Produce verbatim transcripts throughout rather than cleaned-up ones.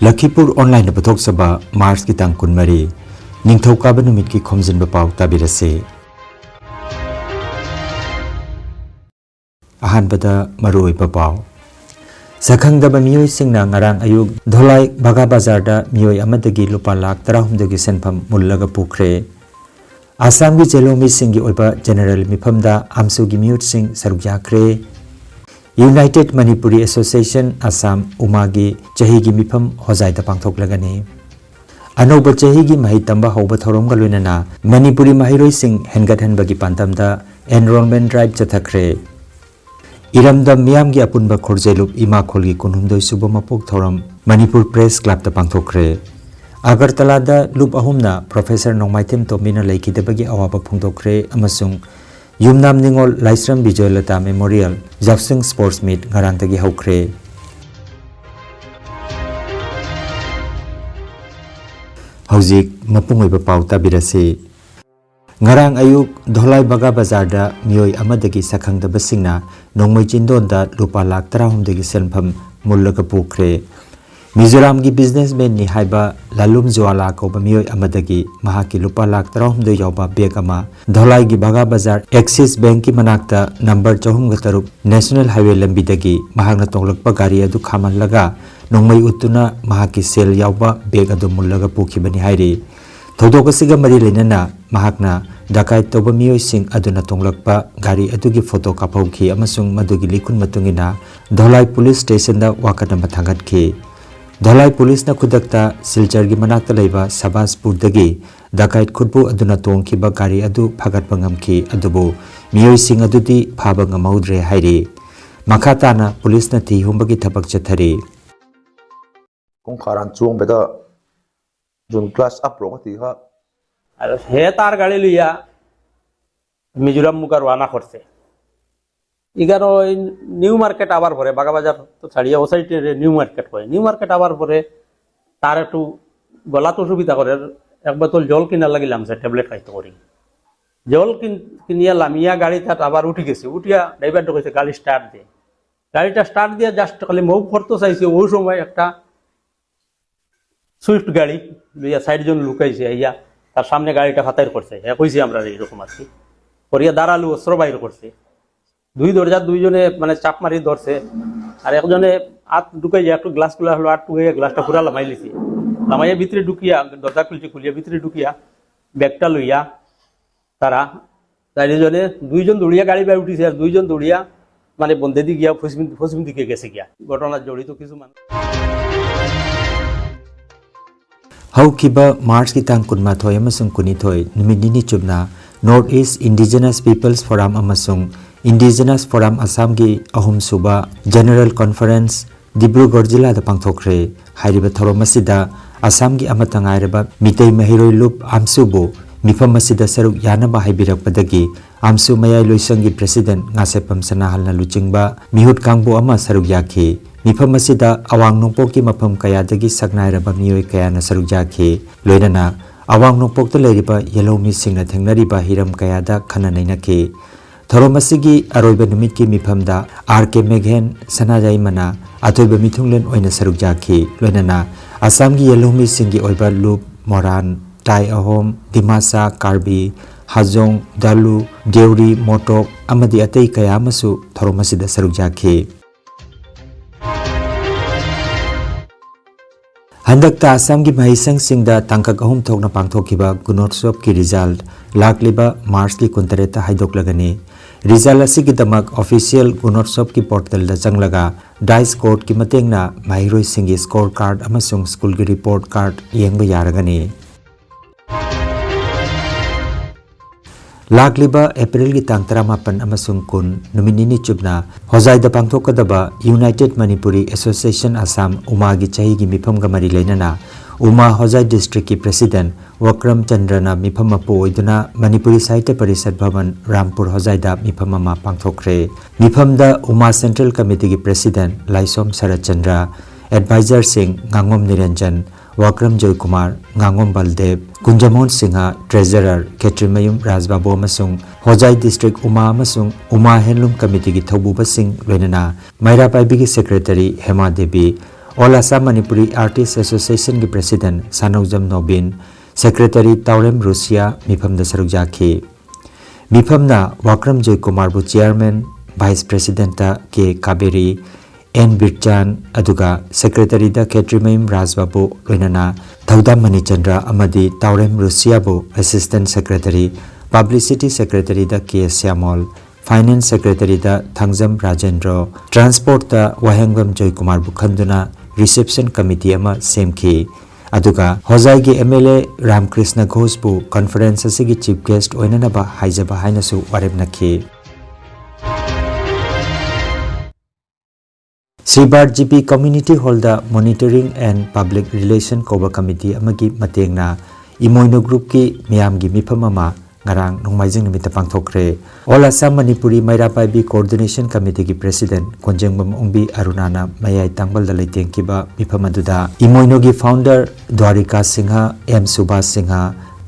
ꯂꯈꯤꯄꯨꯔ ꯑꯣꯟꯂꯥꯏꯟꯅ ꯄꯨꯊꯣꯛꯆꯕ ꯃꯥꯔꯆꯀꯤ ꯇꯥꯡ ꯀꯨꯟꯃꯔꯤ, ꯅꯤꯡꯊꯧꯀꯥꯕ ꯅꯨꯃꯤꯠꯀꯤ ꯈꯣꯝꯖꯤꯟꯕ ꯄꯥꯎ ꯇꯥꯕꯤꯔꯁꯤ꯫ ꯑꯍꯥꯟꯕꯗ ꯃꯔꯨꯑꯣꯏꯕ ꯄꯥꯎ꯫ ꯁꯛꯈꯪꯗꯕ ꯃꯤꯑꯣꯏꯁꯤꯡꯅ ꯉꯔꯥꯡ ꯑꯌꯨꯛ ꯙꯣꯂꯥꯏ ꯕꯒꯥ ꯕꯖꯥꯔꯗ ꯃꯤꯑꯣꯏ ꯑꯃꯗꯒꯤ ꯂꯨꯄꯥ ꯂꯥꯈ ꯇꯔꯥꯍꯨꯝꯗꯣꯏꯒꯤ ꯁꯦꯟꯐꯝ ꯃꯨꯜꯂꯒ ꯄꯨꯈ꯭ꯔꯦ꯫ ꯑꯁꯥꯝꯒꯤ ꯖꯦꯂꯣꯃꯤꯁꯤꯡꯒꯤ ꯑꯣꯏꯕ ꯖꯦꯅꯔꯦꯜ ꯃꯤꯐꯝꯗ ꯑꯝꯁꯨꯒꯤ ꯃꯤꯍꯨꯠꯁꯤꯡ ꯁꯔꯨꯛ ꯌꯥꯈ꯭ꯔꯦ꯫ ꯌꯨꯅꯥꯏꯇꯦꯗ ꯃꯅꯤꯄꯨꯔꯤ ꯑꯦꯁꯣꯁꯤꯌꯦꯁꯟ ꯑꯁꯥꯝ, ꯎꯃꯥꯒꯤ ꯆꯍꯤꯒꯤ ꯃꯤꯐꯝ ꯍꯣꯖꯥꯏꯗ ꯄꯥꯡꯊꯣꯛꯂꯒꯅꯤ꯫ ꯑꯅꯧꯕ ꯆꯍꯤꯒꯤ ꯃꯍꯩ ꯇꯝꯕ ꯍꯧꯕ ꯊꯧꯔꯝꯒ ꯂꯣꯏꯅꯅ ꯃꯅꯤꯄꯨꯔꯤ ꯃꯍꯩꯔꯣꯏꯁꯤꯡ ꯍꯦꯟꯒꯠꯍꯟꯕꯒꯤ ꯄꯥꯟꯗꯝꯗ enrollment drive ꯆꯠꯊꯈ꯭ꯔꯦ꯫ ꯏꯔꯝꯗꯝ ꯃꯤꯌꯥꯝꯒꯤ ꯑꯄꯨꯟꯕ ꯈꯣꯔꯖꯦꯂꯨꯞ ꯏꯃꯥ ꯈꯣꯜꯒꯤ ꯀꯨꯟꯍꯨꯝꯗꯣꯏ ꯁꯨꯕ ꯃꯄꯣꯛ ꯊꯧꯔꯝ ꯃꯅꯤꯄꯨꯔ ꯄ꯭ꯔꯦꯁ ꯀ꯭ꯂꯕꯇ ꯄꯥꯡꯊꯣꯛꯈ꯭ꯔꯦ꯫ ꯑꯒꯔꯇꯂꯥꯗ ꯂꯨꯞ ꯑꯍꯨꯝꯅ ꯄ꯭ꯔꯣꯐꯦꯁꯔ ꯅꯣꯡꯃꯥꯏꯊꯦꯝ ꯇꯣꯝꯕꯤꯅ ꯂꯩꯈꯤꯗꯕꯒꯤ ꯑꯋꯥꯕ ꯐꯣꯡꯗꯣꯛꯈ꯭ꯔꯦ ꯑꯃꯁꯨꯡ ꯌꯨꯝꯅꯥꯝ ꯅꯤꯉꯣꯜ ꯂꯥꯏꯁ꯭ꯔꯝ ꯕꯤꯖꯣꯌꯂꯇꯥ ꯃꯦꯃꯣꯔꯤꯌꯦꯜ ꯖꯥꯎꯁꯤꯡ ꯁ꯭ꯄꯣꯔꯠꯁ ꯃꯤꯠ ꯉꯔꯥꯡꯗꯒꯤ ꯍꯧꯈ꯭ꯔꯦ꯫ ꯍꯧꯖꯤꯛ ꯃꯄꯨꯡ ꯑꯣꯏꯕ ꯄꯥꯎ ꯇꯥꯕꯤꯔꯁꯤ꯫ ꯉꯔꯥꯡ ꯑꯌꯨꯛ ꯙꯣꯂꯥꯏ ꯕꯒꯥ ꯕꯖꯥꯔꯗ ꯃꯤꯑꯣꯏ ꯑꯃꯗꯒꯤ ꯁꯛꯈꯪꯗꯕꯁꯤꯡꯅ ꯅꯣꯡꯃꯩ ꯆꯤꯟꯗꯣꯟꯗ ꯂꯨꯄꯥ ꯂꯥꯈ ꯇꯔꯥꯍꯨꯝꯗꯣꯏꯒꯤ ꯁꯦꯟꯐꯝ ꯃꯨꯜꯂꯒ ꯄꯨꯈ꯭ꯔꯦ꯫ ꯃꯤꯖꯣꯔꯥꯝꯒꯤ ꯕꯤꯖꯤꯅꯦꯁꯃꯦꯟꯅꯤ ꯍꯥꯏꯕ ꯂꯥꯂꯨꯝ ꯖꯨꯋꯥꯂꯥ ꯀꯧꯕ ꯃꯤꯑꯣꯏ ꯑꯃꯗꯒꯤ ꯃꯍꯥꯛꯀꯤ ꯂꯨꯄꯥ ꯂꯥꯈ ꯇꯔꯥꯍꯨꯝꯗꯣꯏ ꯌꯥꯎꯕ ꯕꯦꯒ ꯑꯃ ꯙꯣꯂꯥꯏꯒꯤ ꯕꯒꯥ ꯕꯖꯥꯔ ꯑꯦꯛꯁꯤꯁ ꯕꯦꯡꯛꯀꯤ ꯃꯅꯥꯛꯇ ꯅꯝꯕꯔ ꯆꯍꯨꯝꯒ ꯇꯔꯨꯛ ꯅꯦꯁꯅꯦꯜ ꯍꯥꯏꯋꯦ ꯂꯝꯕꯤꯗꯒꯤ ꯃꯍꯥꯛꯅ ꯇꯣꯡꯂꯛꯄ ꯒꯥꯔꯤ ꯑꯗꯨ ꯈꯥꯝꯍꯜꯂꯒ ꯅꯣꯡꯃꯩ ꯎꯠꯇꯨꯅ ꯃꯍꯥꯛꯀꯤ ꯁꯦꯜ ꯌꯥꯎꯕ ꯕꯦꯒ ꯑꯗꯨ ꯃꯨꯜꯂꯒ ꯄꯨꯈꯤꯕꯅꯤ ꯍꯥꯏꯔꯤ꯫ ꯊꯧꯗꯣꯛ ꯑꯁꯤꯒ ꯃꯔꯤ ꯂꯩꯅꯅ ꯃꯍꯥꯛꯅ ꯗꯀꯥꯏꯠ ꯇꯧꯕ ꯃꯤꯑꯣꯏꯁꯤꯡ ꯑꯗꯨꯅ ꯇꯣꯡꯂꯛꯄ ꯒꯥꯔꯤ ꯑꯗꯨꯒꯤ ꯐꯣꯇꯣ ꯀꯥꯞꯍꯧꯈꯤ ꯑꯃꯁꯨꯡ ꯃꯗꯨꯒꯤ ꯂꯤꯈꯨꯟ ꯃꯇꯨꯡ ꯏꯟꯅ ꯙꯣꯂꯥꯏ ꯄꯨꯂꯤꯁ ꯁ꯭ꯇꯦꯁꯟꯗ ꯋꯥꯀꯠ ꯑꯃ ꯊꯥꯡꯒꯠꯈꯤ꯫ ꯙꯣꯂꯥꯏ ꯄꯨꯂꯤꯁꯅ ꯈꯨꯗꯛꯇ ꯁꯤꯜꯆꯔꯒꯤ ꯃꯅꯥꯛꯇ ꯂꯩꯕ ꯁꯕꯥꯁꯄꯨꯔꯗꯒꯤ ꯗꯀꯥꯏꯠ ꯈꯨꯠꯄꯨ ꯑꯗꯨꯅ ꯇꯣꯡꯈꯤꯕ ꯒꯥꯔꯤ ꯑꯗꯨ ꯐꯥꯒꯠꯄ ꯉꯝꯈꯤ, ꯑꯗꯨꯕꯨ ꯃꯤꯑꯣꯏꯁꯤꯡ ꯑꯗꯨꯗꯤ ꯐꯥꯕ ꯉꯝꯍꯧꯗ꯭ꯔꯦ ꯍꯥꯏꯔꯤ꯫ ꯃꯈꯥ ꯇꯥꯅ ꯄꯨꯂꯤꯁꯅ ꯊꯤ ꯍꯨꯝꯕꯒꯤ ꯊꯕꯛ ꯆꯠꯊꯔꯤ꯫ ꯈꯣꯡꯈꯥꯔꯥꯟ ꯆꯣꯡꯕꯗ ꯖꯨꯟ ꯀ꯭ꯂꯥꯁ ꯑꯞ ꯔꯣꯒ ꯇꯤꯒ ꯑꯗ ꯍꯦ ꯇꯥꯔ ꯒꯥꯔꯤ ꯂꯤꯌꯥ ꯃꯤꯖꯣꯔꯥꯝ ꯃꯨꯀꯥ ꯔꯋꯥꯅꯥ ꯈꯣꯠꯁꯦ꯫ ইগারো নিউ মার্কেট আবার পরে বাগা বাজার তো ছাড়িয়া ও সাইডে নিউ মার্কেট হয়। নিউ মার্কেট আবার পরে তার একটু গলাত অসুবিধা করে, এক বোতল জল কিনার লাগি লামছে, ট্যাবলেট খাইতে করি। জল কিন-, কিনিয়া লামিয়া গাড়ি তাত আবার উঠি গেছে। উঠিয়া ড্রাইভার কইছে, "গাড়ি স্টার্ট দে।" গাড়িটা স্টার্ট দিয়া জাস্ট খালি মুভ করতে চাইছে, ওই সময় একটা সুইফট গাড়ি লইয়া ষাট জন লুকাইছে, আইয়া তার সামনে গাড়িটা ফাতাইর করছে। হ্যাঁ, কইছি আমরা এইরকম আর কি। করিয়া ধারালো অস্ত্র বাইর করছে। দুই দরজা দুইজনে মানে চাপ মারি ধরছে। আর একজনে হাত ঢুকাইয়া একটু গ্লাস খোলা হলো, হাত ঢুকাইয়া গ্লাসটা পুরা লামাই লিছে। লামাইয়া ভিতরে ঢুকিয়া, দরজা খুলছে, খুলিয়া ভিতরে ঢুকিয়া ব্যাগটা লইয়া তারা চারিজনে, দুইজন দৌড়িয়া গাড়ি বাই উঠিছে, আর দুইজন দৌড়িয়া মানে বন্দেদি গিয়া পশ্চিম, পশ্চিম দিকে গেছে গিয়া। ঘটনার জড়িত কিছু মানুষ। ꯍꯧꯈꯤꯕ ꯃꯥꯔꯆꯀꯤ ꯇꯥꯡ ꯀꯨꯟꯃꯥꯊꯣꯏ ꯑꯃꯁꯨꯡ ꯀꯨꯟꯅꯤꯊꯣꯏ, ꯅꯨꯃꯤꯠ ꯅꯤꯅꯤ ꯆꯨꯞꯅ North East Indigenous Peoples Forum ꯑꯃꯁꯨꯡ Indigenous Forum Assamꯒꯤ ꯑꯍꯨꯝꯁꯨꯕ General Conference ꯗꯤꯕ꯭ꯔꯨꯒꯔ ꯖꯤꯂꯥꯗ ꯄꯥꯡꯊꯣꯛꯈ꯭ꯔꯦ꯫ ꯍꯥꯏꯔꯤꯕ ꯊꯧꯔꯝ ꯑꯁꯤꯗ ꯑꯁꯥꯝꯒꯤ ꯑꯃꯠꯇ ꯉꯥꯏꯔꯕ ꯃꯤꯇꯩ ꯃꯍꯩꯔꯣꯏ ꯂꯨꯞ ꯑꯝꯁꯨꯕꯨ ꯃꯤꯐꯝ ꯑꯁꯤꯗ ꯁꯔꯨꯛ ꯌꯥꯅꯕ ꯍꯥꯏꯕꯤꯔꯛꯄꯗꯒꯤ ꯑꯝꯁꯨ ꯃꯌꯥꯏ ꯂꯣꯏꯁꯪꯒꯤ president ꯉꯥꯁꯦꯞꯄꯝ ꯁꯅꯥꯍꯜꯅ ꯂꯨꯆꯤꯡꯕ ꯃꯤꯍꯨꯠ ꯀꯥꯡꯕꯨ ꯑꯃ ꯁꯔꯨꯛ ꯌꯥꯈꯤ꯫ ꯃꯤꯐꯝ ꯑꯁꯤꯗ ꯑꯋꯥꯡ ꯅꯣꯡꯄꯣꯛꯀꯤ ꯃꯐꯝ ꯀꯌꯥꯗꯒꯤ ꯁꯛꯅꯥꯏꯔꯕ ꯃꯤꯑꯣꯏ ꯀꯌꯥꯅ ꯁꯔꯨꯛ ꯌꯥꯈꯤ꯫ ꯂꯣꯏꯅꯅ ꯑꯋꯥꯡ ꯅꯣꯡꯄꯣꯛꯇ ꯂꯩꯔꯤꯕ ꯌꯦꯜꯍꯧꯃꯤꯁꯤꯡꯅ ꯊꯦꯡꯅꯔꯤꯕ ꯍꯤꯔꯝ ꯀꯌꯥꯗ ꯈꯟꯅ ꯅꯩꯅꯈꯤ꯫ ꯊꯧꯔꯝ ꯑꯁꯤꯒꯤ ꯑꯔꯣꯏꯕ ꯅꯨꯃꯤꯠꯀꯤ ꯃꯤꯐꯝꯗ ꯑꯥꯔ ꯀꯦ ꯃꯦꯘꯦꯟ ꯁꯅꯥꯌꯥꯏꯃꯅ ꯑꯊꯣꯏꯕ ꯃꯤꯊꯨꯡꯂꯦꯟ ꯑꯣꯏꯅ ꯁꯔꯨꯛ ꯌꯥꯈꯤ꯫ ꯂꯣꯏꯅꯅ ꯑꯁꯥꯝꯒꯤ ꯌꯦꯜꯍꯧꯃꯤꯁꯤꯡꯒꯤ ꯑꯣꯏꯕ ꯂꯨꯞ, ꯃꯣꯔꯥꯟ, ꯇꯥꯏ ꯑꯍꯣꯝ, ꯗꯤꯃꯥꯁꯥ, ꯀꯥꯔꯕꯤ, ꯍꯥꯖꯣꯡ, ꯗꯥꯂꯨ, ꯗꯦꯎꯔꯤ, ꯃꯣꯇꯣꯛ ꯑꯃꯗꯤ ꯑꯇꯩ ꯀꯌꯥ ꯑꯃꯁꯨ ꯊꯧꯔꯝ ꯑꯁꯤꯗ ꯁꯔꯨꯛ ꯌꯥꯈꯤ꯫ ꯍꯟꯗꯛꯇ ꯑꯁꯥꯝꯒꯤ ꯃꯍꯩꯁꯪꯁꯤꯡꯗ ꯇꯥꯡꯀꯛ ꯑꯍꯨꯝ ꯊꯣꯛꯅ ꯄꯥꯡꯊꯣꯛꯈꯤꯕ ꯒꯨꯅꯣꯠꯁꯣꯞꯀꯤ result ꯂꯥꯛꯂꯤꯕ ꯃꯥꯔꯆꯀꯤ ꯀꯨꯟꯇꯔꯦꯠꯇ ꯍꯥꯏꯗꯣꯛꯂꯒꯅꯤ꯫ Result ꯑꯁꯤꯒꯤꯗꯃꯛ official ꯒꯨꯅꯣꯠꯁꯣꯞꯀꯤ portalꯗ ꯆꯪꯂꯒ dice courtꯀꯤ ꯃꯇꯦꯡꯅ ꯃꯍꯩꯔꯣꯏꯁꯤꯡꯒꯤ score card ꯑꯃꯁꯨꯡ schoolꯒꯤ report card ꯌꯦꯡꯕ ꯌꯥꯔꯒꯅꯤ꯫ ꯂꯥꯛꯂꯤꯕ ꯑꯦꯄ꯭ꯔꯤꯜꯒꯤ ꯇꯥꯡ ꯇꯔꯥꯃꯥꯄꯟ ꯑꯃꯁꯨꯡ ꯀꯨꯟ, ꯅꯨꯃꯤꯠ ꯅꯤꯅꯤ ꯆꯨꯞꯅ ꯍꯣꯖꯥꯏꯗ ꯄꯥꯡꯊꯣꯛꯀꯗꯕ United Manipuri Association Assam, ꯎꯃꯥꯒꯤ ꯆꯍꯤꯒꯤ ꯃꯤꯐꯝꯒ ꯃꯔꯤ ꯂꯩꯅꯅ ꯎꯃꯥ ꯍꯣꯖꯥꯏ districtꯀꯤ president ꯋꯀ꯭ꯔꯝ ꯆꯟꯗ꯭ꯔꯅ ꯃꯤꯐꯝ ꯃꯄꯨ ꯑꯣꯏꯗꯨꯅ ꯃꯅꯤꯄꯨꯔꯤ ꯁꯥꯍꯤꯇ꯭ꯌ ꯄꯔꯤꯁꯠ ꯚꯕꯟ, ꯔꯥꯝꯄꯨꯔ ꯍꯣꯖꯥꯏꯗ ꯃꯤꯐꯝ ꯑꯃ ꯄꯥꯡꯊꯣꯛꯈ꯭ꯔꯦ꯫ ꯃꯤꯐꯝꯗ ꯎꯃꯥ central committeeꯒꯤ president ꯂꯥꯏꯁꯣꯝ Saratchandra, advisorꯁꯤꯡ ꯉꯥꯉꯣꯝ ꯅꯤꯔꯟꯖꯟ, ꯋꯥꯀ꯭ꯔꯝ Joykumar, ꯉꯥꯉꯣꯝ ꯕꯜꯗꯦꯕ, ꯀꯨꯟꯖꯃꯣꯍꯟ Singh, treasurer, ꯈꯦꯇ꯭ꯔꯤꯃꯌꯨꯝ ꯔꯥꯖꯕꯥꯕꯨ ꯑꯃꯁꯨꯡ ꯍꯣꯖꯥꯏ district ꯎꯃꯥ ꯑꯃꯁꯨꯡ ꯎꯃꯥ handloom committeeꯒꯤ ꯊꯧꯕꯨꯕꯁꯤꯡ, ꯂꯣꯏꯅꯅ ꯃꯩꯔꯥ ꯄꯥꯏꯕꯤꯒꯤ secretary Hema Devi, All Assam Manipuri Artist Associationꯒꯤ President ꯁꯥꯅꯧꯖꯝ ꯅꯣꯕꯤꯟ, Secretary ꯇꯥꯎꯔꯦꯝ ꯔꯨꯁꯤꯌꯥ ꯃꯤꯐꯝꯗ ꯁꯔꯨꯛ ꯌꯥꯈꯤ꯫ ꯃꯤꯐꯝꯅ ꯋꯥꯀ꯭ꯔꯝ ꯖꯣꯏꯀꯨꯃꯥꯔꯕꯨ Chairman, Vice Presidentꯇ ꯀꯦ ꯀꯥꯕꯦꯔꯤ, ꯑꯦꯟ ꯕꯤꯔꯆꯥꯟ, ꯑꯗꯨꯒ Secretaryꯗ ꯈꯦꯇ꯭ꯔꯤꯃꯌꯨꯝ ꯔꯥꯖꯕꯥꯕꯨ, ꯂꯣꯏꯅꯅ ꯊꯧꯗꯥꯝ ꯃꯅꯤꯆꯟꯗ꯭ꯔ ꯑꯃꯗꯤ ꯇꯥꯎꯔꯦꯝ ꯔꯨꯁꯤꯌꯥꯕꯨ Assistant Secretary, Publicity Secretaryꯗ ꯀꯦ ꯁ꯭ꯌꯥꯃꯣꯜ, Finance Secretaryꯗ ꯊꯥꯡꯖꯝ ꯔꯥꯖꯦꯟꯗ꯭ꯔꯣ, Transportꯇ ꯋꯥꯍꯦꯡꯕꯝ ꯖꯣꯏꯀꯨꯃꯥꯔꯕꯨ ꯈꯟꯗꯨꯅ Reception Committee ꯑꯃ ꯁꯦꯝꯈꯤ꯫ ꯑꯗꯨꯒ ꯍꯣꯖꯥꯏꯒꯤ MLA ꯔꯥꯝꯀ꯭ꯔꯤꯁꯅ ꯘꯣꯁꯄꯨ conference ꯑꯁꯤꯒꯤ Chief Guest ꯑꯣꯏꯅꯅꯕ ꯍꯥꯏꯖꯕ ꯍꯥꯏꯅꯁꯨ ꯋꯥꯔꯦꯞꯅꯈꯤ꯫ ꯁꯤꯕꯥꯔ ꯖꯤꯄꯤ Community Hallꯗ Monitoring and Public Relation ꯀꯧꯕ committee ꯑꯃꯒꯤ ꯃꯇꯦꯡꯅ ꯏꯃꯣꯏꯅꯨ Groupꯀꯤ ꯃꯤꯌꯥꯝꯒꯤ ꯃꯤꯐꯝ ꯑꯃ ꯉꯔꯥꯡ ꯅꯣꯡꯃꯥꯏꯖꯤꯡ ꯅꯨꯃꯤꯠꯇ ꯄꯥꯡꯊꯣꯛꯈ꯭ꯔꯦ꯫ All Assam Manipuri ꯃꯩꯔꯥ ꯄꯥꯏꯕꯤ Coordination Committeeꯒꯤ President ꯀꯣꯟꯖꯦꯡꯕꯝ ꯑꯣꯡꯕꯤ ꯑꯔꯨꯅꯥꯅ ꯃꯌꯥꯏ ꯇꯥꯡꯕꯜꯗ ꯂꯩꯇꯦꯡꯈꯤꯕ ꯃꯤꯐꯝ ꯑꯗꯨꯗ ꯏꯃꯣꯏꯅꯨꯒꯤ founder Dwarika Singh, M Subash Singh,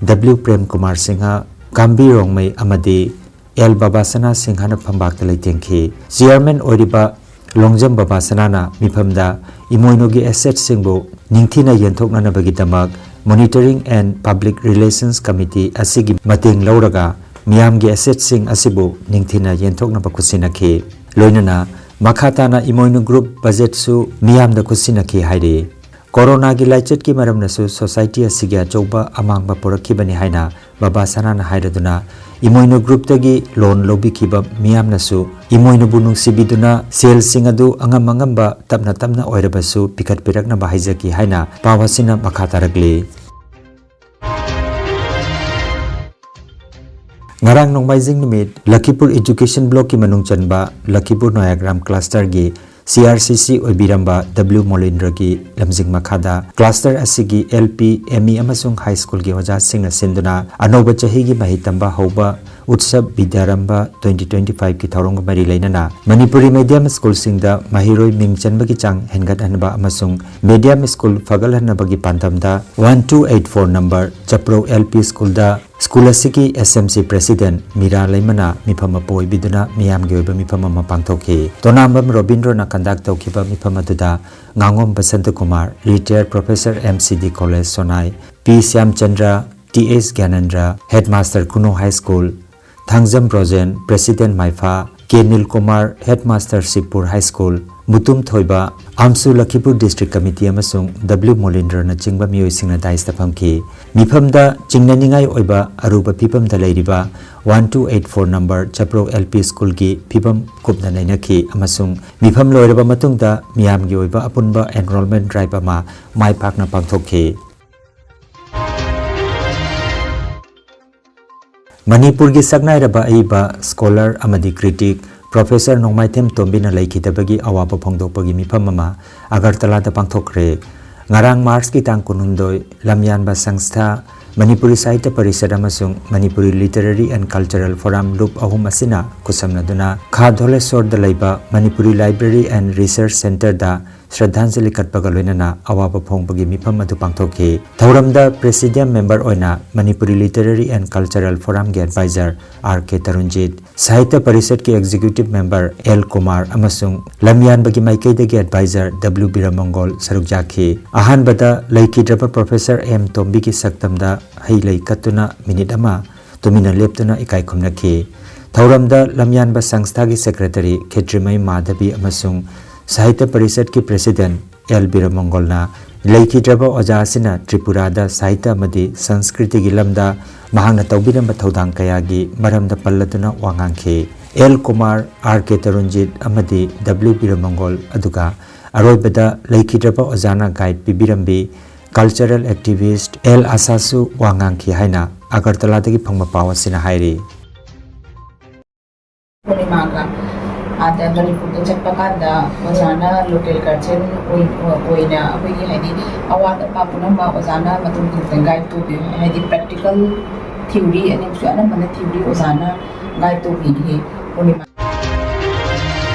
W Prem Kumar Singh, Gambi Rongmei ꯑꯃꯗꯤ ꯑꯦꯜ ꯕꯕꯥꯁꯅꯥ ꯁꯤꯡꯍꯅ ꯐꯝꯕꯥꯛꯇ ꯂꯩꯇꯦꯡꯈꯤ꯫ Chairman ꯑꯣꯏꯔꯤꯕ ꯂꯣꯡꯖꯝ ꯕꯕꯥꯁꯅꯥꯅ ꯃꯤꯐꯝꯗ ꯏꯃꯣꯏꯅꯨꯒꯤ assetꯁꯤꯡꯕꯨ ꯅꯤꯡꯊꯤꯅ ꯌꯦꯟꯊꯣꯛꯅꯅꯕꯒꯤꯗꯃꯛ Monitoring and Public Relations Committee ꯑꯁꯤꯒꯤ ꯃꯇꯦꯡ ꯂꯧꯔꯒ ꯃꯤꯌꯥꯝꯒꯤ assetꯁꯤꯡ ꯑꯁꯤꯕꯨ ꯅꯤꯡꯊꯤꯅ ꯌꯦꯟꯊꯣꯛꯅꯕ ꯈꯨꯠꯁꯤꯟꯅꯈꯤ꯫ ꯂꯣꯏꯅꯅ ꯃꯈꯥ ꯇꯥꯅ ꯏꯃꯣꯏꯅꯨ Group budgetꯁꯨ ꯃꯤꯌꯥꯝꯗ ꯈꯨꯠꯁꯤꯟꯅꯈꯤ ꯍꯥꯏꯔꯤ꯫ ꯀꯣꯔꯣꯅꯥꯒꯤ ꯂꯥꯏꯆꯠꯀꯤ ꯃꯔꯝꯅꯁꯨ society ꯑꯁꯤꯒꯤ ꯑꯆꯧꯕ ꯑꯃꯥꯡꯕ ꯄꯨꯔꯛꯈꯤꯕꯅꯤ ꯍꯥꯏꯅ ꯕꯕꯥ ꯁꯅꯥꯅ ꯍꯥꯏꯔꯗꯨꯅ, ꯏꯃꯣꯏꯅꯨ Groupꯇꯒꯤ loan ꯂꯧꯕꯤꯈꯤꯕ ꯃꯤꯌꯥꯝꯅꯁꯨ ꯏꯃꯣꯏꯅꯨꯕꯨ ꯅꯨꯡꯁꯤꯕꯤꯗꯨꯅ ꯁꯦꯜꯁꯤꯡ ꯑꯗꯨ ꯑꯉꯝ ꯑꯉꯝꯕ ꯇꯞꯅ ꯇꯞꯅ ꯑꯣꯏꯔꯕꯁꯨ ꯄꯤꯈꯠꯄꯤꯔꯛꯅꯕ ꯍꯥꯏꯖꯈꯤ ꯍꯥꯏꯅ ꯄꯥꯎ ꯑꯁꯤꯅ ꯃꯈꯥ ꯇꯥꯔꯛꯂꯤ꯫ ꯉꯔꯥꯡ ꯅꯣꯡꯃꯥꯏꯖꯤꯡ ꯅꯨꯃꯤꯠ ꯂꯈꯤꯄꯨꯔ Education Blockꯀꯤ ꯃꯅꯨꯡ ꯆꯟꯕ ꯂꯈꯤꯄꯨꯔ ꯅꯣꯌꯥꯒ꯭ꯔꯥꯝ Clusterꯒꯤ CRCC ꯑꯣꯏꯕꯤꯔꯝꯕ ꯗꯕ꯭ꯂꯤꯎ ꯃꯣꯂꯤꯟꯗ꯭ꯔꯒꯤ ꯂꯝꯖꯤꯡ ꯃꯈꯥꯗ cluster ꯑꯁꯤꯒꯤ LP, ME ꯑꯃꯁꯨꯡ high schoolꯒꯤ ꯑꯣꯖꯥꯁꯤꯡꯅ ꯁꯤꯟꯗꯨꯅ ꯑꯅꯧꯕ ꯆꯍꯤꯒꯤ ꯃꯍꯩ ꯇꯝꯕ ꯍꯧꯕ ꯎꯠꯁꯕ ꯕꯤꯗ꯭ꯌꯥꯔꯝꯚ twenty twenty five ꯀꯤ ꯊꯧꯔꯝꯒ ꯃꯔꯤ ꯂꯩꯅꯅ ꯃꯅꯤꯄꯨꯔꯤ medium school ꯁꯤꯡꯗ ꯃꯍꯩꯔꯣꯏ ꯃꯤꯡ ꯆꯟꯕꯒꯤ ꯆꯥꯡ ꯍꯦꯟꯒꯠꯍꯟꯕ ꯑꯃꯁꯨꯡ medium school ꯐꯒꯠꯍꯟꯅꯕꯒꯤ ꯄꯥꯟꯗꯝꯗ one two eight four number ꯆꯄ꯭ꯔꯧ L P school ꯗ school ꯑꯁꯤꯒꯤ S M C president ꯃꯤꯔꯥ ꯂꯩꯃꯅ ꯃꯤꯐꯝ ꯑꯃ ꯑꯣꯏꯕꯤꯗꯨꯅ ꯃꯤꯌꯥꯝꯒꯤ ꯑꯣꯏꯕ ꯃꯤꯐꯝ ꯑꯃ ꯄꯥꯡꯊꯣꯛꯈꯤ꯫ ꯇꯣꯅꯥꯝꯕꯝ ꯔꯣꯕꯤꯟꯗ꯭ꯔꯣꯅ conduct ꯇꯧꯈꯤꯕ ꯃꯤꯐꯝ ꯑꯗꯨꯗ ꯉꯥꯉꯣꯝ Basanta Kumar, retired professor, M C D College Sonai, P Shyamchandra, T S Gyanendra, headmaster Khunou High School, Thangjam Brojen, president Maipha, K Nilkumar, headmaster Shibpur High School, Mutum Thoiba, ꯑꯥꯝꯁꯨ ꯂꯈꯤꯄꯨꯔ district committee ꯑꯃꯁꯨꯡ W ꯃꯣꯂꯤꯟꯗ꯭ꯔꯅꯆꯤꯡꯕ ꯃꯤꯑꯣꯏꯁꯤꯡꯅ dais ꯇ ꯐꯝꯈꯤ꯫ ꯃꯤꯐꯝꯗ ꯆꯤꯡꯅꯅꯤꯡꯉꯥꯏ ꯑꯣꯏꯕ ꯑꯔꯨꯕ ꯐꯤꯕꯝꯗ ꯂꯩꯔꯤꯕ one two eight four number ꯆꯄ꯭ꯔꯧ L P school ꯒꯤ ꯐꯤꯕꯝ ꯀꯨꯞꯅ ꯅꯩꯅꯈꯤ ꯑꯃꯁꯨꯡ ꯃꯤꯐꯝ ꯂꯣꯏꯔꯕ ꯃꯇꯨꯡꯗ ꯃꯤꯌꯥꯝꯒꯤ ꯑꯣꯏꯕ ꯑꯄꯨꯟꯕ enrollment drive ꯑꯃ ꯃꯥꯏ ꯄꯥꯛꯅ ꯄꯥꯡꯊꯣꯛꯈꯤ꯫ ꯃꯅꯤꯄꯨꯔꯒꯤ ꯁꯛꯅꯥꯏꯔꯕ ꯑꯏꯕ, scholar ꯑꯃꯗꯤ critic Professor ꯅꯣꯡꯃꯥꯏꯊꯦꯝ ꯇꯣꯝꯕꯤꯅ ꯂꯩꯈꯤꯗꯕꯒꯤ ꯑꯋꯥꯕ ꯐꯣꯡꯗꯣꯛꯄꯒꯤ ꯃꯤꯐꯝ ꯑꯃ ꯑꯒꯔꯇꯂꯥꯗ ꯄꯥꯡꯊꯣꯛꯈ꯭ꯔꯦ꯫ ꯉꯔꯥꯡ March ꯀꯤ ꯇꯥꯡ ꯀꯨꯟꯍꯨꯝꯗꯣꯏ, ꯂꯝꯌꯥꯟꯕ ꯁꯪꯁꯊꯥ, ꯃꯅꯤꯄꯨꯔꯤ ꯁꯥꯍꯤꯇ꯭ꯌ ꯄꯔꯤꯁꯠ ꯑꯃꯁꯨꯡ Manipuri Literary and Cultural Forum ꯂꯨꯞ ꯑꯍꯨꯝ ꯑꯁꯤꯅ ꯈꯨꯠꯁꯝꯅꯗꯨꯅ ꯈꯥ ꯙꯣꯂꯦꯁꯣꯔꯗ ꯂꯩꯕ Manipuri Library and Research Centre ꯗ ꯁ꯭ꯔꯗꯙꯥꯟꯖꯂꯤ ꯀꯠꯄꯒ ꯂꯣꯏꯅꯅ ꯑꯋꯥꯕ ꯐꯣꯡꯕꯒꯤ ꯃꯤꯐꯝ ꯑꯗꯨ ꯄꯥꯡꯊꯣꯛꯈꯤ꯫ ꯊꯧꯔꯝꯗ presidium member ꯑꯣꯏꯅ Manipuri Literary and Cultural Forum ꯒꯤ advisor R K ꯇꯔꯨꯟꯖꯤꯠ, ꯁꯥꯍꯤꯇ꯭ꯌ ꯄꯔꯤꯁꯠꯀꯤ executive member L ꯀꯨꯃꯥꯔ ꯑꯃꯁꯨꯡ ꯂꯝꯌꯥꯟꯕꯒꯤ ꯃꯥꯏꯀꯩꯗꯒꯤ advisor W ꯕꯤꯔꯃꯪꯒꯣꯜ ꯁꯔꯨꯛ ꯌꯥꯈꯤ꯫ ꯑꯍꯥꯟꯕꯗ ꯂꯩꯈꯤꯗ꯭ꯔꯕ Professor ꯑꯦꯝ ꯇꯣꯝꯕꯤꯒꯤ ꯁꯛꯇꯝꯗ ꯍꯩ ꯂꯩ ꯀꯠꯇꯨꯅ minute ꯑꯃ ꯇꯨꯃꯤꯟꯅ ꯂꯦꯞꯇꯨꯅ ꯏꯀꯥꯏ ꯈꯨꯝꯅꯈꯤ꯫ ꯊꯧꯔꯝꯗ ꯂꯝꯌꯥꯟꯕ ꯁꯪꯁꯊꯥꯒꯤ secretary ꯈꯦꯇ꯭ꯔꯤꯃꯌꯨꯝ ꯃꯥꯙꯕꯤ ꯑꯃꯁꯨꯡ ꯁꯥꯍꯤꯇ꯭ꯌ ꯄꯔꯤꯁꯠꯀꯤ president ꯑꯦꯜ ꯕꯤꯔꯃꯪꯒꯣꯜꯅ ꯂꯩꯈꯤꯗ꯭ꯔꯕ ꯑꯣꯖꯥ ꯑꯁꯤꯅ ꯇ꯭ꯔꯤꯄꯨꯔꯥꯗ ꯁꯥꯍꯤꯇ꯭ꯌ ꯑꯃꯗꯤ ꯁꯪꯁꯀ꯭ꯔꯤꯇꯤꯒꯤ ꯂꯝꯗ ꯃꯍꯥꯛꯅ ꯇꯧꯕꯤꯔꯝꯕ ꯊꯧꯗꯥꯡ ꯀꯌꯥꯒꯤ ꯃꯔꯝꯗ ꯄꯜꯂꯗꯨꯅ ꯋꯥ ꯉꯥꯡꯈꯤ꯫ ꯑꯦꯜ ꯀꯨꯃꯥꯔ, ꯑꯥꯔ ꯀꯦ ꯇꯔꯨꯟꯖꯤꯠ ꯑꯃꯗꯤ ꯗꯕ꯭ꯂꯤꯌꯨ ꯕꯤꯔꯃꯪꯒꯣꯜ, ꯑꯗꯨꯒ ꯑꯔꯣꯏꯕꯗ ꯂꯩꯈꯤꯗ꯭ꯔꯕ ꯑꯣꯖꯥꯅ guide ꯄꯤꯕꯤꯔꯝꯕꯤ cultural activist ꯑꯦꯜ ꯑꯁꯥꯁꯨ ꯋꯥ ꯉꯥꯡꯈꯤ ꯍꯥꯏꯅ ꯑꯒꯔꯇꯂꯥꯗꯒꯤ ꯐꯪꯕ ꯄꯥꯎ ꯑꯁꯤꯅ ꯍꯥꯏꯔꯤ꯫ ꯄꯨꯔꯅꯤꯃꯥꯒ ꯑꯥꯗ ꯃꯅꯤꯄꯨꯔꯗ ꯆꯠꯄ ꯀꯥꯟꯗ ꯑꯣꯖꯥꯅ local guardian ꯑꯣꯏ-, ꯑꯣꯏꯅ ꯑꯩꯈꯣꯏꯒꯤ ꯍꯥꯏꯗꯤ ꯑꯋꯥꯠ ꯑꯄꯥ ꯄꯨꯝꯅꯃꯛ ꯑꯣꯖꯥꯅ ꯃꯇꯨꯡ ꯏꯟꯅ guide ꯇꯧꯕꯤ, ꯍꯥꯏꯗꯤ practical ꯊꯤꯑꯣꯔꯤ ꯑꯅꯤꯁꯨ ꯑꯅꯝꯕꯅ ꯊꯤꯑꯣꯔꯤ ꯑꯣꯖꯥꯅ ꯒꯥꯏꯗ ꯇꯧꯕꯤꯔꯤ꯫ Purnima.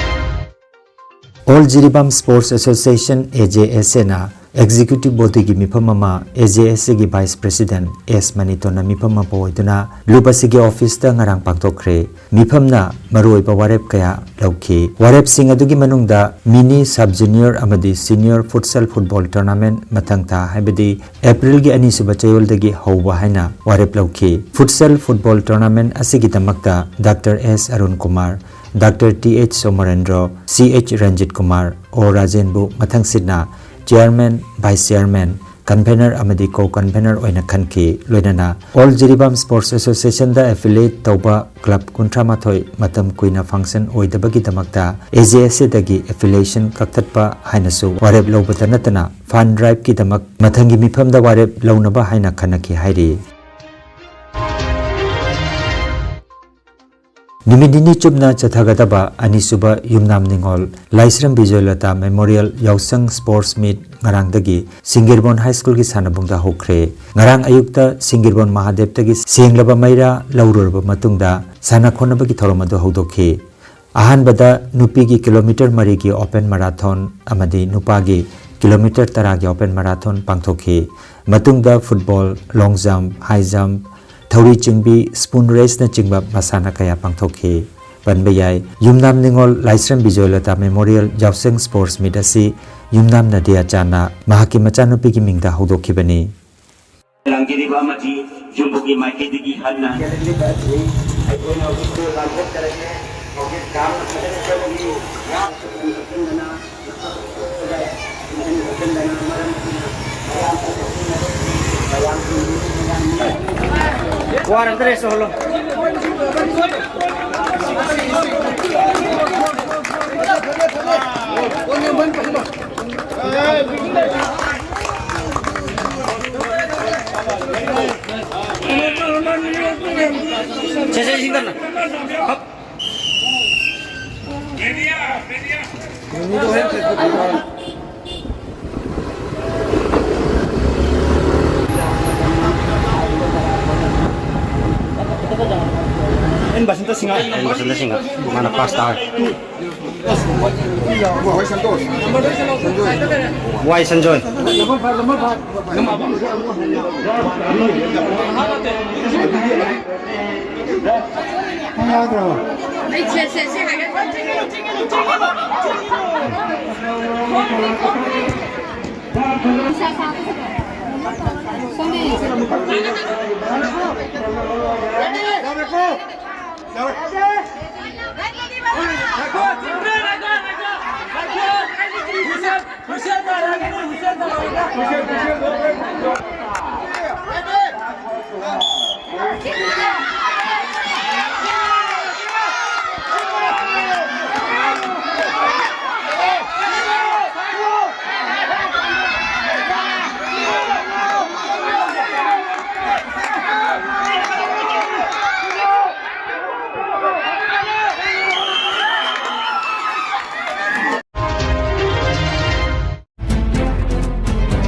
All Jiribam Sports Association, A J S A ꯅ ꯑꯦꯛꯖꯤꯀ꯭ꯌꯨꯇꯤꯚ ꯕꯣꯗꯤꯒꯤ ꯃꯤꯐꯝ ꯑꯃ A J S A ꯒꯤ ꯚꯥꯏꯁ ꯄ꯭ꯔꯦꯁꯤꯗꯦꯟꯠ ꯑꯦꯁ ꯃꯅꯤꯇꯣꯟꯅ ꯃꯤꯐꯝ ꯑꯃ ꯄꯨꯑꯣꯏꯗꯨꯅ ꯂꯨꯞ ꯑꯁꯤꯒꯤ ꯑꯣꯐꯤꯁꯇ ꯉꯔꯥꯡ ꯄꯥꯡꯊꯣꯛꯈ꯭ꯔꯦ꯫ ꯃꯤꯐꯝꯅ ꯃꯔꯨꯑꯣꯏꯕ ꯋꯥꯔꯦꯞ ꯀꯌꯥ ꯂꯧꯈꯤ꯫ ꯋꯥꯔꯦꯞꯁꯤꯡ ꯑꯗꯨꯒꯤ ꯃꯅꯨꯡꯗ ꯃꯤꯅꯤ ꯁꯕ ꯖꯨꯅꯤꯌꯔ ꯑꯃꯗꯤ ꯁꯤꯅꯤꯌꯔ ꯐꯨꯠꯁꯦꯜ ꯐꯨꯠꯕꯣꯜ ꯇꯣꯔꯅꯥꯃꯦꯟꯠ ꯃꯊꯪ ꯊꯥ, ꯍꯥꯏꯕꯗꯤ ꯑꯦꯄ꯭ꯔꯤꯜꯒꯤ ꯑꯅꯤꯁꯨꯕ ꯆꯌꯣꯜꯗꯒꯤ ꯍꯧꯕ ꯍꯥꯏꯅ ꯋꯥꯔꯦꯞ ꯂꯧꯈꯤ꯫ ꯐꯨꯠꯁꯦꯜ ꯐꯨꯠꯕꯣꯜ ꯇꯣꯔꯅꯥꯃꯦꯟꯠ ꯑꯁꯤꯒꯤꯗꯃꯛꯇ ꯗꯥꯛꯇꯔ ꯑꯦꯁ Arun Kumar, doctor T H Somorendro, ꯁꯤ ꯑꯩꯆ ꯔꯟꯖꯤꯠ ꯀꯨꯃꯥꯔ, ꯑꯣ ꯔꯥꯖꯦꯟꯕꯨ ꯃꯊꯪꯁꯤꯠꯅ ꯆꯤꯌꯥꯔꯃꯦꯟ, ꯚꯥꯏꯁ ꯆꯤꯌꯥꯔꯃꯦꯟ, ꯀꯟꯚꯦꯅꯔ ꯑꯃꯗꯤ ꯀꯣ ꯀꯟꯚꯦꯅꯔ ꯑꯣꯏꯅ ꯈꯟꯈꯤ꯫ ꯂꯣꯏꯅꯅ ꯑꯣꯜ ꯖꯤꯔꯤꯕꯥꯝ ꯁ꯭ꯄꯣꯔꯠꯁ ꯑꯦꯁꯣꯁꯤꯌꯦꯁꯟꯗ ꯑꯦꯐꯤꯂꯤꯌꯦꯠ ꯇꯧꯕ ꯀ꯭ꯂꯕ ꯀꯨꯟꯊ꯭ꯔꯥ ꯃꯥꯊꯣꯏ ꯃꯇꯝ ꯀꯨꯏꯅ ꯐꯪꯁꯟ ꯑꯣꯏꯗꯕꯒꯤꯗꯃꯛꯇ A J S A ꯗꯒꯤ ꯑꯦꯐꯤꯂꯤꯌꯦꯁꯟ ꯀꯛꯊꯠꯄ ꯍꯥꯏꯅꯁꯨ ꯋꯥꯔꯦꯞ ꯂꯧꯕꯇ ꯅꯠꯇꯅ ꯐꯟ ꯗ꯭ꯔꯥꯏꯚꯀꯤꯗꯃꯛ ꯃꯊꯪꯒꯤ ꯃꯤꯐꯝꯗ ꯋꯥꯔꯦꯞ ꯂꯧꯅꯕ ꯍꯥꯏꯅ ꯈꯟꯅꯈꯤ ꯍꯥꯏꯔꯤ꯫ ꯅꯨꯃꯤꯠ ꯅꯤꯅꯤ ꯆꯨꯞꯅ ꯆꯠꯊꯒꯗꯕ ꯑꯅꯤꯁꯨꯕ ꯌꯨꯝꯅꯥꯝ ꯅꯤꯉꯣꯜ ꯂꯥꯏꯁ꯭ꯔꯝ ꯕꯤꯖꯣꯏꯂꯇꯥ ꯃꯦꯃꯣꯔꯤꯌꯦꯜ ꯌꯥꯎꯁꯪ ꯁ꯭ꯄꯣꯔꯠꯁ ꯃꯤꯠ ꯉꯔꯥꯡꯗꯒꯤ ꯁꯤꯡꯒꯤꯔꯕꯣꯟ ꯍꯥꯏ ꯁ꯭ꯀꯨꯜꯒꯤ ꯁꯥꯟꯅꯕꯨꯡꯗ ꯍꯧꯈ꯭ꯔꯦ꯫ ꯉꯔꯥꯡ ꯑꯌꯨꯛꯇ ꯁꯤꯡꯒꯤꯔꯕꯣꯟ ꯃꯍꯥꯗꯦꯕꯇꯒꯤ ꯁꯦꯡꯂꯕ ꯃꯩꯔꯥ ꯂꯧꯔꯨꯔꯕ ꯃꯇꯨꯡꯗ ꯁꯥꯟꯅ ꯈꯣꯠꯅꯕꯒꯤ ꯊꯧꯔꯝ ꯑꯗꯨ ꯍꯧꯗꯣꯛꯈꯤ꯫ ꯑꯍꯥꯟꯕꯗ ꯅꯨꯄꯤꯒꯤ ꯀꯤꯂꯣꯃꯤꯇꯔ ꯃꯔꯤꯒꯤ ꯑꯣꯄꯟ ꯃꯔꯥꯊꯣꯟ ꯑꯃꯗꯤ ꯅꯨꯄꯥꯒꯤ ꯀꯤꯂꯣꯃꯤꯇꯔ ꯇꯔꯥꯒꯤ ꯑꯣꯄꯟ ꯃꯔꯥꯊꯣꯟ ꯄꯥꯡꯊꯣꯛꯈꯤ꯫ ꯃꯇꯨꯡꯗ ꯐꯨꯠꯕꯣꯜ, ꯂꯣꯡ ꯖꯝꯞ, ꯍꯥꯏ ꯖꯝꯞ, ꯊꯧꯔꯤ ꯆꯤꯡꯕꯤ, ꯁ꯭ꯄꯨꯟ ꯔꯦꯁꯅꯆꯤꯡꯕ ꯃꯁꯥꯟꯅ ꯀꯌꯥ ꯄꯥꯡꯊꯣꯛꯈꯤ꯫ ꯄꯟꯕ ꯌꯥꯏ, ꯌꯨꯝꯅꯥꯝ ꯅꯤꯉꯣꯜ ꯂꯥꯏꯁ꯭ꯔꯝ ꯕꯤꯖꯣꯏꯂꯇꯥ ꯃꯦꯃꯣꯔꯤꯌꯦꯜ ꯌꯥꯎꯁꯪ ꯁ꯭ꯄꯣꯔꯠꯁ ꯃꯤꯠ ꯑꯁꯤ ꯌꯨꯝꯅꯥꯝ ꯅꯗꯤꯌꯥ ꯆꯥꯅ ꯃꯍꯥꯛꯀꯤ ꯃꯆꯥꯅꯨꯄꯤꯒꯤ ꯃꯤꯡꯗ ꯍꯧꯗꯣꯛꯈꯤꯕꯅꯤ꯫ ꯂꯥꯡꯖꯔꯤꯕ ꯑꯃꯗꯤ ꯌꯨꯝꯕꯨꯒꯤ ꯃꯥꯏꯀꯩꯗꯒꯤ ꯍꯟꯅ ꯑꯩꯈꯣꯏꯅ ꯍꯧꯖꯤꯛ ꯂꯥꯡꯊꯣꯛꯆꯔꯒꯦ꯫ ꯍꯧꯖꯤꯛ ꯌꯥꯝ ꯐꯖꯅ ꯆꯠꯂꯤ꯫ ꯋꯥꯔ ꯑꯝꯇ ꯔꯦꯁ ꯇꯧꯍꯜꯂꯣ꯫ ꯁꯦ, ꯁꯦ, ꯁꯤ ꯀꯟꯅ꯫ ꯍꯞ꯫ ꯑꯦꯟ ꯕꯁꯟꯇ ꯁꯤꯡꯍ꯫ ꯑꯦꯟ ꯕꯁꯟꯇ ꯁꯤꯡꯍ꯫ ꯃꯥꯅ ꯐꯥꯔꯁ ꯇꯥꯔꯦ꯫ ꯋꯥꯏ ꯁꯟꯇꯣꯁ꯫ ꯋꯥꯏ ꯁꯟꯖꯣꯏ꯫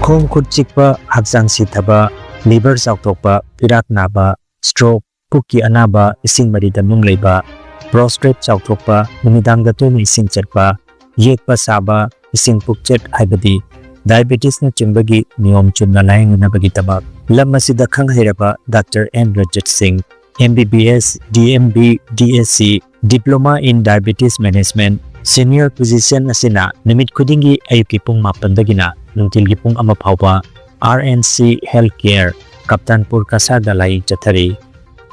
ꯈꯣꯡ ꯈꯨꯠ ꯆꯤꯛꯄ, ꯍꯛꯆꯥꯡ ꯁꯤꯊꯕ, ꯂꯤꯚꯔ ꯆꯥꯎꯊꯣꯛꯄ, ꯄꯤꯔꯥꯛ ꯅꯥꯕ, ꯁ꯭ꯇ꯭ꯔꯣꯛ, ꯄꯨꯛꯀꯤ ꯑꯅꯥꯕ, ꯏꯁꯤꯡ ꯃꯔꯤꯗ ꯅꯨꯡ ꯂꯩꯕ, ꯄ꯭ꯔꯣꯁꯇ꯭ꯔꯦꯠ ꯆꯥꯎꯊꯣꯛꯄ, ꯅꯨꯃꯤꯗꯥꯡꯗ ꯇꯣꯏꯅ ꯏꯁꯤꯡ ꯆꯠꯄ, ꯌꯦꯛꯄ ꯁꯥꯕ, ꯏꯁꯤꯡ ꯄꯨꯛꯆꯠ ꯍꯥꯏꯕꯗꯤ ꯗꯥꯏꯕꯦꯇꯤꯁꯅꯆꯤꯡꯕꯒꯤ ꯅꯤꯌꯣꯝ ꯆꯨꯝꯅ ꯂꯥꯌꯦꯡꯅꯅꯕꯒꯤꯗꯃꯛ ꯂꯝ ꯑꯁꯤꯗ ꯈꯪ ꯍꯩꯔꯕ ꯗꯥꯛꯇꯔ ꯑꯦꯟ ꯔꯖꯤꯠ ꯁꯤꯡ, M B B S, D M B, D S C, Diploma in Diabetes Management, Senior Physician ꯑꯁꯤꯅ ꯅꯨꯃꯤꯠ ꯈꯨꯗꯤꯡꯒꯤ ꯑꯌꯨꯛꯀꯤ ꯄꯨꯡ ꯃꯥꯄꯟꯗꯒꯤꯅ ꯅꯨꯡꯊꯤꯜꯒꯤ ꯄꯨꯡ ꯑꯃ ꯐꯥꯎꯕ R N C Health Care, Kaptanpur ꯀꯁꯥꯔꯗ ꯂꯥꯌꯦꯡ ꯆꯠꯊꯔꯤ꯫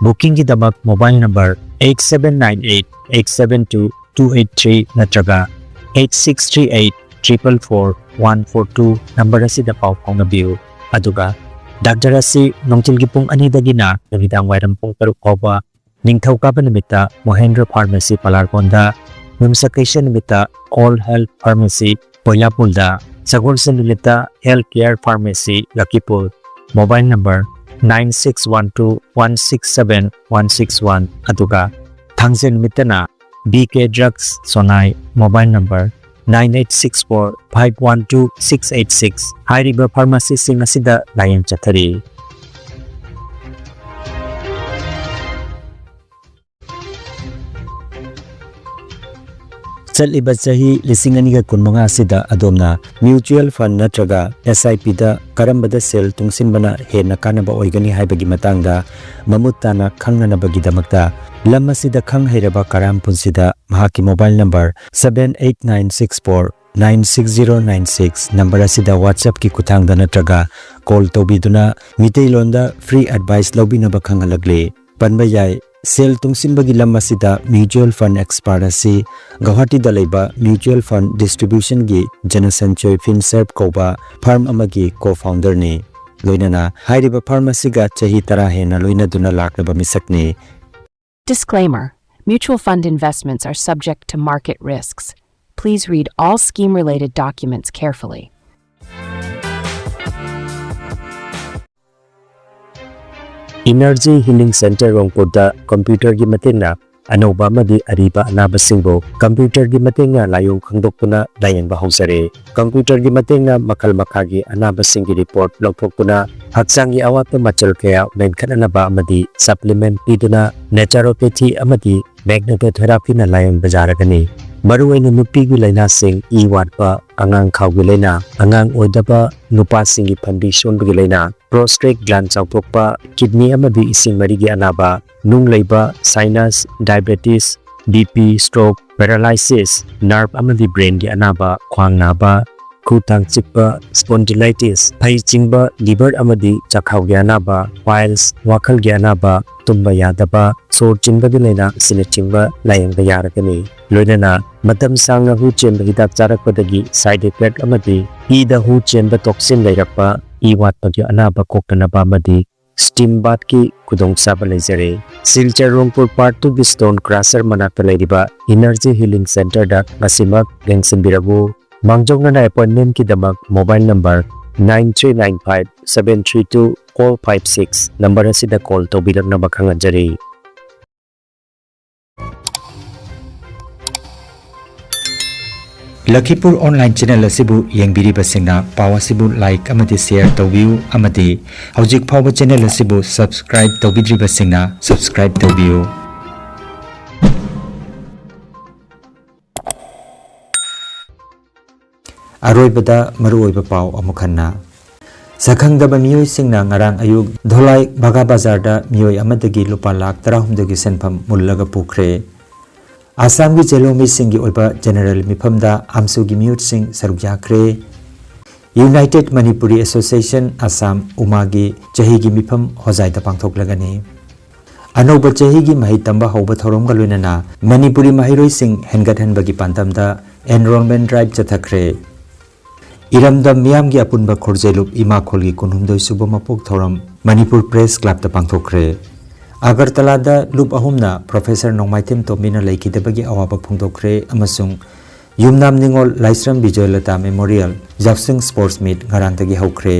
ꯕꯨꯀꯤꯡꯒꯤꯗꯃꯛ mobile number eight seven nine eight eight seven two two eight three ꯅꯠꯇ꯭ꯔꯒ eight six three eight triple four one four two number ꯑꯁꯤꯗ ꯄꯥꯎ ꯐꯥꯎꯅꯕꯤꯌꯨ꯫ ꯑꯗꯨꯒ ꯗꯥꯛꯇꯔ ꯑꯁꯤ ꯅꯨꯡꯊꯤꯜꯒꯤ ꯄꯨꯡ ꯑꯅꯤꯗꯒꯤꯅ ꯅꯨꯃꯤꯗꯥꯡ ꯋꯥꯏꯔꯝ ꯄꯨꯡ ꯇꯔꯨꯛ ꯐꯥꯎꯕ, ꯅꯤꯡꯊꯧꯀꯥꯕ ꯅꯨꯃꯤꯠꯇ ꯃꯣꯍꯦꯟꯗ꯭ꯔ ꯐꯥꯔꯃꯥꯁꯤ ꯄꯂꯥꯔꯒꯣꯟꯗ, ꯌꯨꯝꯁꯀꯩꯁ ꯅꯨꯃꯤꯠꯇ All Health Pharmacy ꯄꯣꯏꯂꯥꯄꯨꯜꯗ, ꯁꯒꯣꯜꯁꯦꯟ ꯅꯨꯃꯤꯠꯇ Health Care Pharmacy Lakhipur, mobile number nine six one two one six seven one six one ꯑꯗꯨꯒ ꯊꯥꯡꯖ ꯅꯨꯃꯤꯠꯇꯅ B K drugs Sonai, mobile number nine eight six four five one two six eight six ꯍꯥꯏꯔꯤꯕ ꯐꯥꯔꯃꯥꯁꯤꯁꯤꯡ ꯑꯁꯤꯗ ꯂꯥꯌꯦꯡ ꯆꯠꯊꯔꯤ꯫ ꯆꯠꯂꯤꯕ ꯆꯍꯤ ꯂꯤꯁꯤꯡ ꯑꯅꯤꯒ ꯀꯨꯟꯃꯉꯥ ꯑꯁꯤꯗ ꯑꯗꯣꯝꯅ mutual fund ꯅꯠꯇ꯭ꯔꯒ S I P ꯗ ꯀꯔꯝꯕꯗ ꯁꯦꯜ ꯇꯨꯡꯁꯤꯟꯕꯅ ꯍꯦꯟꯅ ꯀꯥꯟꯅꯕ ꯑꯣꯏꯒꯅꯤ ꯍꯥꯏꯕꯒꯤ ꯃꯇꯥꯡꯗ ꯃꯃꯨꯠ ꯇꯥꯅ ꯈꯪꯅꯅꯕꯒꯤꯗꯃꯛꯇ ꯂꯝ ꯑꯁꯤꯗ ꯈꯪ ꯍꯩꯔꯕ ꯀꯔꯥꯝ ꯄꯨꯟꯁꯤꯗ ꯃꯍꯥꯛꯀꯤ mobile number seven eight nine six four nine six zero nine six number ꯑꯁꯤꯗ WhatsApp ꯀꯤ ꯈꯨꯠꯊꯥꯡꯗ ꯅꯠꯇ꯭ꯔꯒ call ꯇꯧꯕꯤꯗꯨꯅ ꯃꯤꯇꯩꯂꯣꯟꯗ free advice ꯂꯧꯕꯤꯅꯕ ꯈꯪꯍꯜꯂꯛꯂꯤ꯫ ꯄꯟꯕ ꯌꯥꯏ, ꯁꯦꯜ ꯇꯨꯡꯁꯤꯟꯕꯒꯤ ꯂꯝ ꯑꯁꯤꯗ mutual fund expert ꯑꯁꯤ ꯒꯧꯍꯥꯇꯤꯗ ꯂꯩꯕ mutual fund distribution ꯒꯤ ꯖꯅꯁꯟꯆꯣꯏ FinServ ꯀꯧꯕ firm ꯑꯃꯒꯤ co-founder ꯅꯤ꯫ ꯂꯣꯏꯅꯅ ꯍꯥꯏꯔꯤꯕ firm ꯑꯁꯤꯒ ꯆꯍꯤ ꯇꯔꯥ ꯍꯦꯟꯅ ꯂꯣꯏꯅꯗꯨꯅ ꯂꯥꯛꯂꯕ ꯃꯤꯁꯛꯅꯤ꯫ Disclaimer: Mutual fund investments are subject to market risks. Please read all scheme related documents carefully. Energy Healing Center ꯔꯣꯡꯄꯨꯔꯗ computer ꯒꯤ ꯃꯇꯦꯡꯅ ꯑꯅꯧꯕ ꯑꯃꯗꯤ ꯑꯔꯤꯕ ꯑꯅꯥꯕꯁꯤꯡꯕꯨ computer ꯒꯤ ꯃꯇꯦꯡꯅ ꯂꯥꯏꯑꯣꯡ ꯈꯪꯗꯣꯛꯇꯨꯅ ꯂꯥꯌꯦꯡꯕ ꯍꯧꯖꯔꯦ꯫ Computer ꯒꯤ ꯃꯇꯦꯡꯅ ꯃꯈꯜ ꯃꯈꯥꯒꯤ ꯑꯅꯥꯕꯁꯤꯡꯒꯤ report ꯂꯧꯊꯣꯛꯇꯨꯅ ꯍꯛꯆꯥꯡꯒꯤ ꯑꯋꯥꯠꯄ ꯃꯆꯜ ꯀꯌꯥ ꯃꯦꯟꯈꯠꯅꯅꯕ ꯑꯃꯗꯤ supplement ꯄꯤꯗꯨꯅ naturopathy ꯑꯃꯗꯤ magnetotherapy ꯅ ꯂꯥꯌꯦꯡꯕ ꯌꯥꯔꯒꯅꯤ꯫ ꯃꯔꯨꯑꯣꯏꯅ ꯅꯨꯄꯤꯒꯤ ꯂꯥꯏꯅꯥꯁꯤꯡ, ꯏ ꯋꯥꯠꯄ, ꯑꯉꯥꯡ ꯈꯥꯎꯒꯤ ꯂꯥꯏꯅꯥ, ꯑꯉꯥꯡ ꯑꯣꯏꯗꯕ, ꯅꯨꯄꯥꯁꯤꯡꯒꯤ ꯐꯟꯕꯤ ꯁꯣꯟꯕꯒꯤ ꯂꯥꯏꯅꯥ, prostate gland ꯆꯥꯎꯊꯣꯛꯄ, kidney ꯑꯃꯗꯤ ꯏꯁꯤꯡ ꯃꯔꯤꯒꯤ ꯑꯅꯥꯕ, ꯅꯨꯡ ꯂꯩꯕ, sinus, diabetes, B P, stroke, paralysis, nerve ꯑꯃꯗꯤ brain ꯒꯤ ꯑꯅꯥꯕ, ꯈ꯭ꯋꯥꯡ ꯅꯥꯕ, ꯈꯨ ꯊꯥꯡ ꯆꯤꯛꯄ, spondylitis, ꯐꯩ ꯆꯤꯡꯕ, liver ꯑꯃꯗꯤ ꯆꯥꯛꯈꯥꯎꯒꯤ ꯑꯅꯥꯕ, piles, ꯋꯥꯈꯜꯒꯤ ꯑꯅꯥꯕ, ꯇꯨꯝꯕ ꯌꯥꯗꯕ, ꯁꯣꯔ ꯆꯤꯟꯕꯒꯤ ꯂꯥꯏꯅꯥ ꯑꯁꯤꯅꯆꯤꯡꯕ ꯂꯥꯌꯦꯡꯕ ꯌꯥꯔꯒꯅꯤ꯫ ꯂꯣꯏꯅꯅ ꯃꯇꯝ ꯁꯥꯡꯅ ꯍꯨ ꯆꯦꯟꯕ ꯍꯤꯗꯥꯛ ꯆꯥꯔꯛꯄꯗꯒꯤ side effect ꯑꯃꯗꯤ ꯏꯗ ꯍꯨ ꯆꯦꯟꯕ toxin ꯂꯩꯔꯛꯄ, ꯏ ꯋꯥꯠꯄꯒꯤ ꯑꯅꯥꯕ ꯀꯣꯛꯇꯅꯕ ꯑꯃꯗꯤ steam bath ꯀꯤ ꯈꯨꯗꯣꯡꯆꯥꯕ ꯂꯩꯖꯔꯦ꯫ ꯁꯤꯜꯆꯔ ꯔꯣꯡꯄꯨꯔ part two ꯒꯤ stone crusher ꯃꯅꯥꯛꯇ ꯂꯩꯔꯤꯕ Energy Healing Center ꯗ ꯉꯁꯤꯃꯛ ꯌꯦꯡꯁꯤꯟꯕꯤꯔꯛꯎ꯫ ꯃꯥꯡꯖꯧꯅꯅ appointment ꯀꯤꯗꯃꯛ mobile number nine three nine five seven three two four five six number ꯑꯁꯤꯗ call ꯇꯧꯕꯤꯔꯛꯅꯕ ꯈꯪꯍꯟꯖꯔꯤ꯫ ꯂꯈꯤꯄꯨꯔ online channel ꯑꯁꯤꯕꯨ ꯌꯦꯡꯕꯤꯔꯤꯕꯁꯤꯡꯅ ꯄꯥꯎ ꯑꯁꯤꯕꯨ like ꯑꯃꯗꯤ share ꯇꯧꯕꯤꯌꯨ ꯑꯃꯗꯤ ꯍꯧꯖꯤꯛ ꯐꯥꯎꯕ channel ꯑꯁꯤꯕꯨ subscribe ꯇꯧꯕꯤꯗ꯭ꯔꯤꯕꯁꯤꯡꯅ subscribe ꯇꯧꯕꯤꯌꯨ꯫ ꯑꯔꯣꯏꯕꯗ ꯃꯔꯨꯑꯣꯏꯕ ꯄꯥꯎ ꯑꯃꯨꯛ ꯍꯟꯅ꯫ ꯁꯛꯈꯪꯗꯕ ꯃꯤꯑꯣꯏꯁꯤꯡꯅ ꯉꯔꯥꯡ ꯑꯌꯨꯛ ꯙꯣꯂꯥꯏ ꯕꯒꯥ ꯕꯖꯥꯔꯗ ꯃꯤꯑꯣꯏ ꯑꯃꯗꯒꯤ ꯂꯨꯄꯥ ꯂꯥꯈ ꯇꯔꯥꯍꯨꯝꯗꯣꯏꯒꯤ ꯁꯦꯟꯐꯝ ꯃꯨꯜꯂꯒ ꯄꯨꯈ꯭ꯔꯦ꯫ ꯑꯁꯥꯝꯒꯤ ꯖꯦꯂꯣꯃꯤꯁꯤꯡꯒꯤ ꯑꯣꯏꯕ ꯖꯦꯅꯔꯦꯜ ꯃꯤꯐꯝꯗ ꯑꯝꯁꯨꯒꯤ ꯃꯤꯍꯨꯠꯁꯤꯡ ꯁꯔꯨꯛ ꯌꯥꯈ꯭ꯔꯦ꯫ ꯌꯨꯅꯥꯏꯇꯦꯗ ꯃꯅꯤꯄꯨꯔꯤ ꯑꯦꯁꯣꯁꯤꯌꯦꯁꯟ ꯑꯁꯥꯝ, ꯎꯃꯥꯒꯤ ꯆꯍꯤꯒꯤ ꯃꯤꯐꯝ ꯍꯣꯖꯥꯏꯗ ꯄꯥꯡꯊꯣꯛꯂꯒꯅꯤ꯫ ꯑꯅꯧꯕ ꯆꯍꯤꯒꯤ ꯃꯍꯩ ꯇꯝꯕ ꯍꯧꯕ ꯊꯧꯔꯝꯒ ꯂꯣꯏꯅꯅ ꯃꯅꯤꯄꯨꯔꯤ ꯃꯍꯩꯔꯣꯏꯁꯤꯡ ꯍꯦꯟꯒꯠꯍꯟꯕꯒꯤ ꯄꯥꯟꯗꯝꯗ enrolment drive ꯆꯠꯊꯈ꯭ꯔꯦ꯫ ꯏꯔꯝꯗꯝ ꯃꯤꯌꯥꯝꯒꯤ ꯑꯄꯨꯟꯕ ꯈꯣꯔꯖꯦꯂꯨꯞ ꯏꯃꯥꯈꯣꯜꯒꯤ ꯀꯨꯟꯍꯨꯝꯗꯣꯏ ꯁꯨꯕ ꯃꯄꯣꯛ ꯊꯧꯔꯝ ꯃꯅꯤꯄꯨꯔ ꯄ꯭ꯔꯦꯁ ꯀ꯭ꯂꯕꯇ ꯄꯥꯡꯊꯣꯛꯈ꯭ꯔꯦ꯫ ꯑꯒꯔꯇꯂꯥꯗ ꯂꯨꯞ ꯑꯍꯨꯝꯅ ꯄ꯭ꯔꯣꯐꯦꯁꯔ ꯅꯣꯡꯃꯥꯏꯊꯦꯝ ꯇꯣꯝꯕꯤꯅ ꯂꯩꯈꯤꯗꯕꯒꯤ ꯑꯋꯥꯕ ꯐꯣꯡꯗꯣꯛꯈ꯭ꯔꯦ ꯑꯃꯁꯨꯡ ꯌꯨꯝꯅꯥꯝ ꯅꯤꯉꯣꯜ ꯂꯥꯏꯁ꯭ꯔꯝ ꯕꯤꯖꯣꯌꯂꯇꯥ ꯃꯦꯃꯣꯔꯤꯌꯦꯜ ꯌꯥꯎꯁꯪ ꯁ꯭ꯄꯣꯔꯠꯁ ꯃꯤꯠ ꯉꯔꯥꯡꯗꯒꯤ ꯍꯧꯈ꯭ꯔꯦ꯫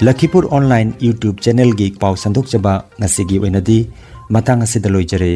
ꯂꯈꯤꯄꯨꯔ ꯑꯣꯟꯂꯥꯏꯟ YouTube ꯆꯦꯅꯦꯜꯒꯤ ꯄꯥꯎ ꯁꯟꯗꯣꯛꯆꯕ ꯉꯁꯤꯒꯤ ꯑꯣꯏꯅꯗꯤ ꯃꯇꯥꯡ ꯑꯁꯤꯗ ꯂꯣꯏꯖꯔꯦ꯫